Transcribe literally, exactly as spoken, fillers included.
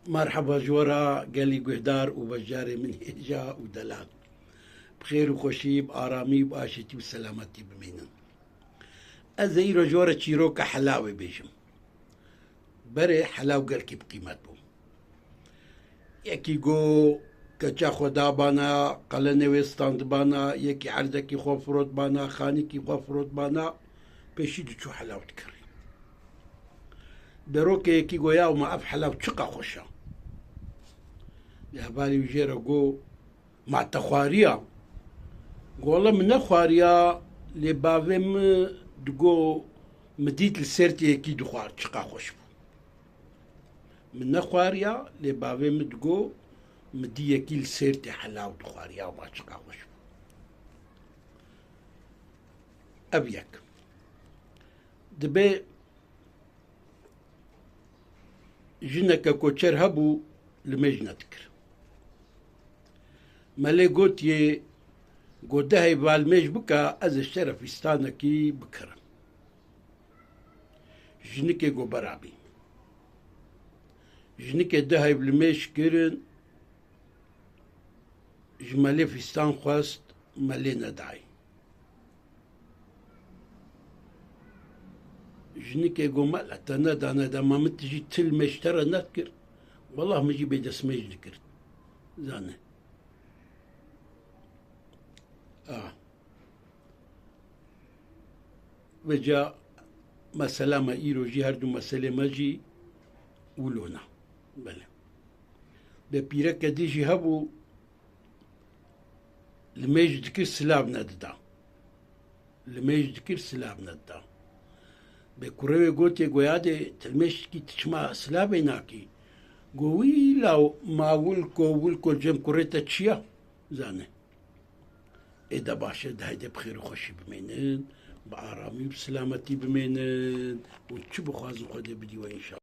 Merheba ji we re gelî guhdar û beşdarê min hêja û delal. Bi xêr û xweşî, bi aramî, bi aşîtî û selametî bimînin. Ez ê îro ji we re çîroka helawê bêjim. Berê helaw gelkî bi qîmet bû. Yekî got, keça xwe dabana, qelenê wê standibana, yekî erzekî xwe firotbana, xanîkî xwe firotbana, pêşî diçû helaw dikirî. Derokê yekî got, ya ma ev helaw çiqa xweş e. Lê hevalê wî jê re got, ma te xwariya? Got, wele min nexwariya, lê bavê min digot, min dît li sêrtê yekî dixwar, çiqa xweş bû. Min nexwariya, lê bavê min digot, min dî yekî li sêrtê helaw dixwar, ya ma çiqa xweş bû. Ev yek. Dibe jineke koçer hebû, limêj nedikir. Melê gotiye, got, dehê va limêj bike, ez ê ji te re fîstanekî bikirim. Jinikê got, berabî. Jinikê dehê limêj kirin, ji melê fîstan xwest, melê nedayê. Jinikê got, mele te nedane, dema min tu jî til me ji te re nedikir. Wellah min jî bê destmêj dikir. Zane. A. Vêca mesela me îro jî, her du meselê me jî wilo ne. Belê. Bê pîreke dî jî hebû, limêj dikir, silav nedida. Limêj dikir, silav nedida. Bê kurê wê gotiye, got, yadê, tu limêj dikî, tu çima silavê nakî? Got, wî law ma wilko, wilko cem kurê te çi ya? Zane. Ê de baş e, de heyde bi xêr û xweşî bimênin, bi aramî û bi silametî bimênin û çi bixwazin Xwedê bidî we înşallah.